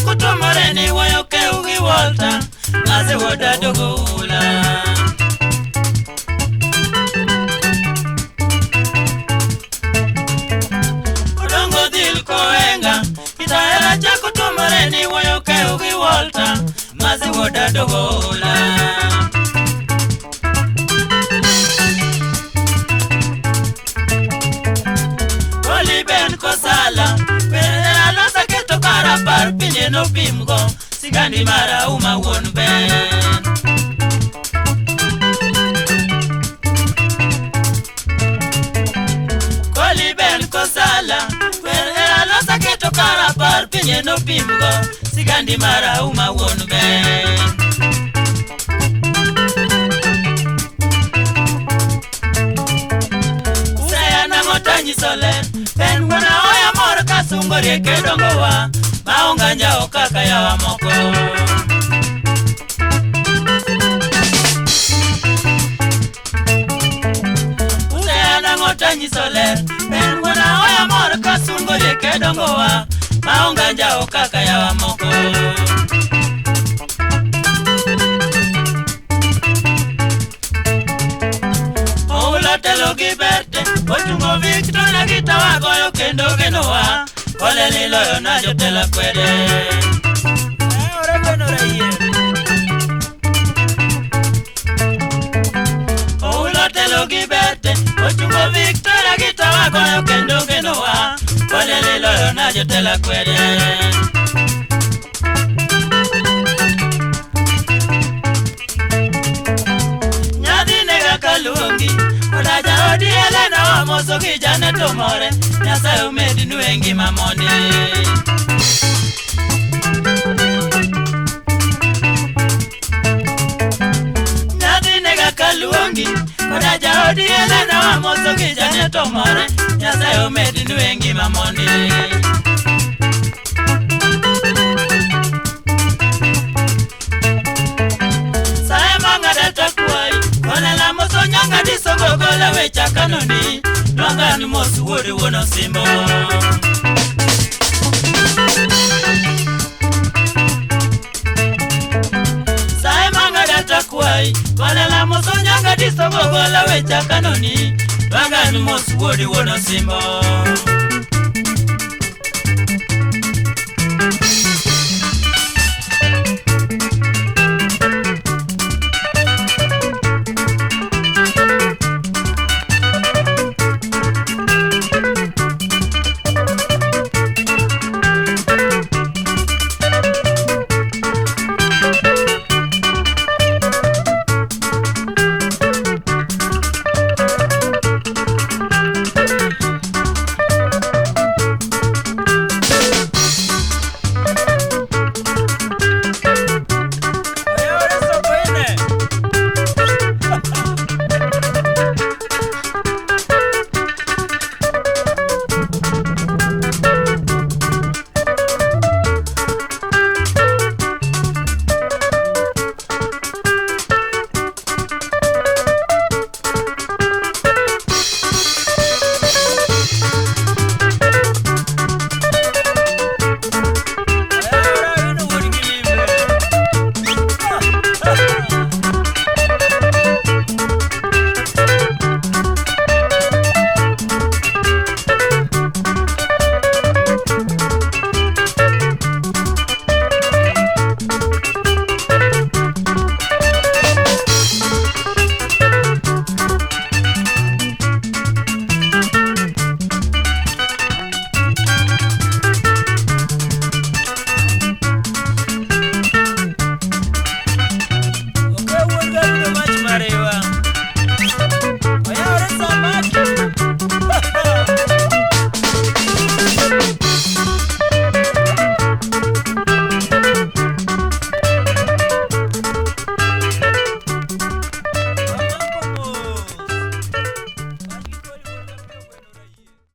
chako tumore ni woyo keu gi Walter Maze woda dogo ula. Odongo dhil koenga Kitahera chako tumore ni woyo keu gi Walter Maze woda dogo ula. Ben kosala Perera losa keto kara par pinye no pimgo Sigandi mara uma wuon ben. Koli ben kosala Perera losa keto kara par pinye no pimgo Sigandi mara uma wuon ben. Usaya nango tanyiso ler Ben wuona oya mor kasungo rieke dongowa maonge anjawo kaka yawa moko. Usaya nang'o tanyiso ler Ben wuona oya mor kasungo rieke dongowa maonge anjawo kaka yawa moko. Oula telo gi berte ochungo Victoria gi tawagoyo kendo genowa Koleli loyo na jotelo kwede. Oula telo gi berte ochungo Victoria gi tawagoyo kendo genowa Koleli loyo na jotelo kwede. Nyadhi nega kaluongi Koda jaodi Helena wamoso gi Janet omore Nyasaye omednu e ngima mondi. Nyadhi nega kaluongi Koda jaodi Helena wamoso gi Janet omore Nyasaye omednu e ngima mondi. Sae mang'ada takwai Kolela moso nyanga disongo gola wecha kanoni Nwangani mos wuod wuon Osimbo. Sae mang'ada takwai Kolela moso nyanga disongo gola wecha kanoni Nwangani mos wuod wuon Osimbo.